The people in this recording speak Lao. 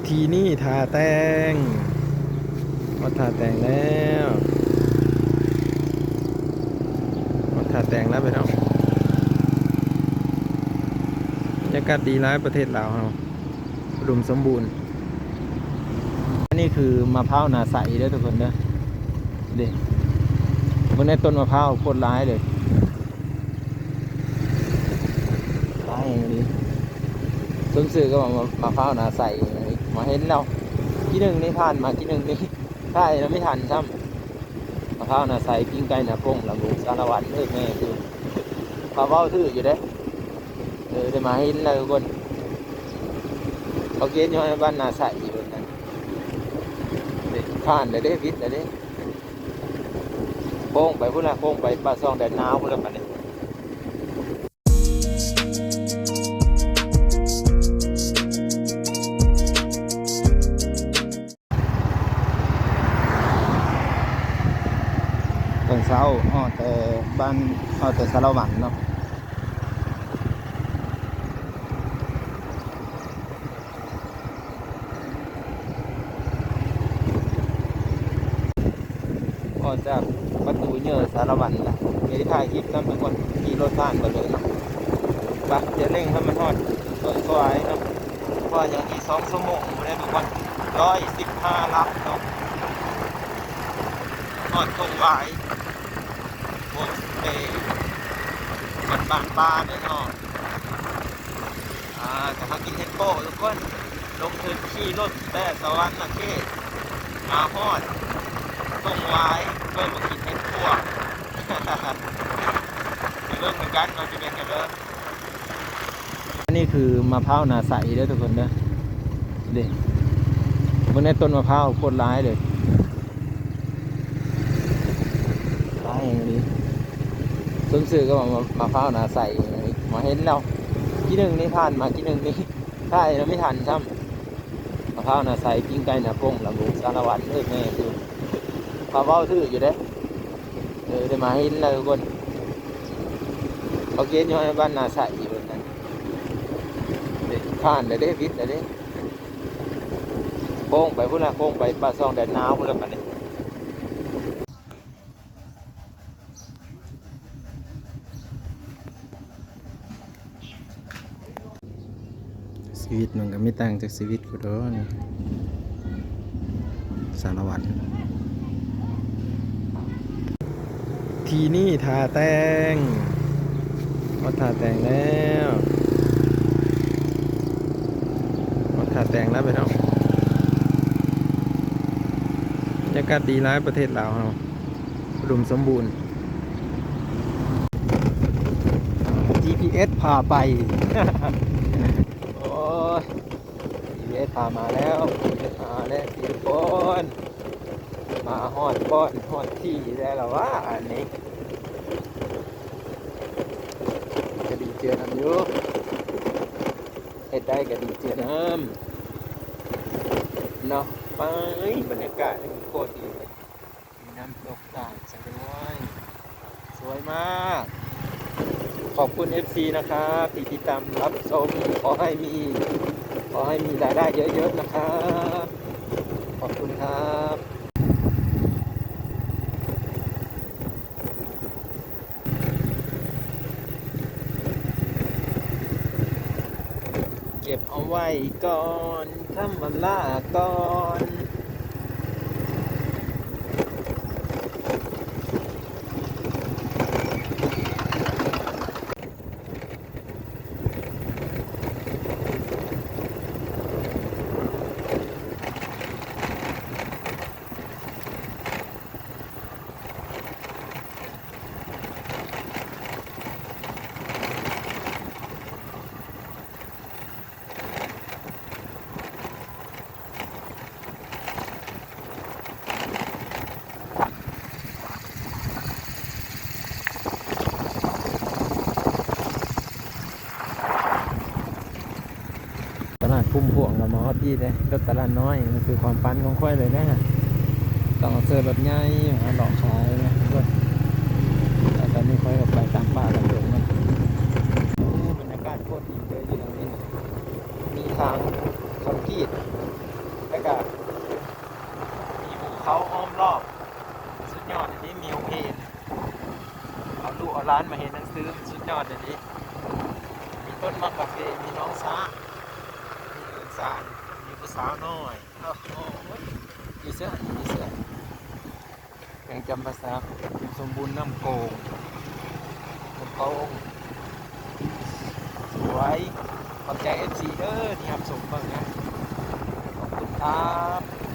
ທີ່ນີ້ທ່າແຕງ ຮອດທ່າແຕງແລ້ວ ຮອດທ່າແຕງແລ້ວພີ່ນ້ອງ. ບັນຍາກາດດີຫຼາຍ ປະເທດລາວເຮົາ ອຸດົມສົມບູນ. ອັນນີ້ຄືມະພ້າວນາໃສເດີທຸກຄົນເດີ ເດ້ ເບິ່ງໃນຕົ້ນມະພ້າວໂຄດຫຼາຍເລີຍ. ຫຼາຍອີ່ຫຼີ ສົມຊື່ກັບວ່າມະ ມະພ້າວນາໃສ. ມາເຫັນແລ້ວ ທີໜຶ່ງນີ້ ຜ່ານມາທີໜຶ່ງນີ້ ຖ່າຍນະ ໄມ່ທັນຊ້ຳ. ມະພ້າວນາໃສ ປີ້ງໄກ່ນາປົງ ລຳວົງສາລະວັນ ເອີ ແມ່ນຢູ່ ເຂົາເວົ້າຖືກຢູ່ເດ້. ເອີ ໄດ້ມາເຫັນແລ້ວທຸກຄົນ ເຂົາຂຽນຢູ່ໃນບ້ານນາໃສຢູ່ນັ້ນ. ເດ້ ຜ່ານແລ້ວເດ້ ຜິດແລ້ວເດ້. ໂຄ້ງໄປພຸ້ນລະ ໂຄ້ງໄປປາກຊ່ອງແດນນາວພຸ້ນລະບາດນີ້. ຕອນເຊົ້າຮອດແຕ່ບ້ານ ຮອດແຕ່ສາລະວັນເນາະ. ອອກຈາກປະຕູເຫຍື່ອສາລະວັນລະ ມີໄດ້ຖ່າຍຄລິບນຳທຸກຄົນ ຂີ່ລົດຜ່ານໄປເລີຍເນາະ. ໄປ ຈະເລັ່ງໃຫ້ມັນຮອດຕົ້ນສວາຍເນາະ ເພາະວ່າຍັງອີກສອງຊົ່ວໂມງພຸ້ນເດ້ທຸກຄົນ ຮ້ອຍສິບຫ້າຫຼັກເນາະ ຮອດທົ່ງຫວາຍ ໂຮມສະເຕ ວັດບ້ານປ່າເດີເນາະ. ອ່າ ຈະມາກິນເຫັດໂປ້ທຸກຄົນ ລົງທຶນຂີ່ລົດແຕ່ສະຫວັນນະເຂດ ມາຮອດທົ່ງຫວາຍ ເບິ່ງມາກິນເຫັດປົວ ໄປເບິ່ງນຳກັນວ່າຊິເປັນຈັ່ງໃດ. ອັນນີ້ຄືມະພ້າວນາໃສເດີທຸກຄົນເດີ ເດ້ ເບິ່ງໃນຕົ້ນມະພ້າວໂຄດຫຼາຍເລີຍ. ຫຼາຍອີ່ຫຼີ ສົມຊື່ກັບວ່າມະ ມະພ້າວນາໃສ. ມາເຫັນແລ້ວ ທີໜຶ່ງນີ້ ຜ່ານມາທີໜຶ່ງນີ້ ຖ່າຍນະ ໄມ່ທັນຊ້ຳ. ມະພ້າວນາໃສ ປີ້ງໄກ່ນາປົງ ລຳວົງສາລະວັນ ເອີ ແມ່ນຢູ່ ເຂົາເວົ້າຖືກຢູ່ເດ້. ເອີ ໄດ້ມາເຫັນແລ້ວທຸກຄົນ ເຂົາຂຽນຢູ່ໃນບ້ານນາໃສຢູ່ນັ້ນ. ເດ້ ຜ່ານແລ້ວເດ້ ຜິດແລ້ວເດ້. ໂຄ້ງໄປພຸ້ນລະ ໂຄ້ງໄປປາກຊ່ອງແດນນາວພຸ້ນລະບາດນີ້. ຊີວິດມັນກໍມີຕ່າງຈາກຊີວິດຜູ້ດອກນີ້ ສາລະວັນ. ທີ່ນີ້ທ່າແຕງ ຮອດທ່າແຕງແລ້ວ ຮອດທ່າແຕງແລ້ວພີ່ນ້ອງ. ບັນຍາກາດດີຫຼາຍ ປະເທດລາວເຮົາ ອຸດົມສົມບູນ. ຈີພີເອັສພາໄປ ໂອ້ຍ ຈີພີເອັສພາມາແລ້ວ ຈີພີເອັສພາແລ້ວທຸກຄົນ ມາຮອດບ່ອນຮອດທີ່ແລ້ວລະວ່າ ອັນນີ້ ກະດີໃຈນຳຢູ່ ເຮັດໄດ້ກະດີໃຈນຳເນາະ. ໄປ ບັນຍາກາດໂຄດດີເລີຍ. ມີນ້ຳຕົກຕາດຊະດ້ວຍ ສວຍມາກ. ຂອບຄຸນເອັຟຊີນະຄັບ ທີ່ຕິດຕາມຮັບຊົມ. ຂໍໃຫ້ມີ ຂໍໃຫ້ມີລາຍໄດ້ເຍີະໆນະຄັບ. ຂອບຄຸນຄັບ. ເກັບເອົາໄວ້ກ່ອນ ຄຳວ່າລາກ່ອນ. ຕະຫຼາດຄຸ້ມພວງກໍມາຮອດທີ່ເດ້ ລົດຕະຫຼາດນ້ອຍ ມັນຄືຄວາມຝັນຂອງຂ້ອຍເລີຍນະ ຕ້ອງເຊີລົດໃຫຍ່ມາເລາະຂາຍນະ. ແລ້ວຕອນນີ້ຂ້ອຍກໍໄປຕາມປ່າຕາມດົງນະ. ໂອ້ ບັນຍາກາດໂຄດດີເລີຍຢູ່ແຖວນີ້ ມີທາງຄອນກຣີດ ກະມີພູເຂົາອ້ອມລອບ ສຸດຍອດອີ່ຫຼີ ມີໂຮງຮຽນ ເອົາລູກເອົາຫຼານມາຮຽນໜັງສື ມັນສຸດຍອດອີ່ຫຼີ. ມີຕົ້ນໝາກກາເຟ ມີໜອງສາ ມີໜອງສາ ມີຜູ້ສາວນ້ອຍ ໂອ້ໂຫ ຢູ່ເຊ ຢູ່ເຊ ແຂວງຈຳປາສັກ ອຸດົມສົມບູນ ນ້ຳໂຂງ ນ້ຳໂຂງ ສວຍ. ຂອບໃຈເອັຟຊີເດີທີ່ຮັບຊົມເບິ່ງນະ ຂອບຄຸນຄັບ.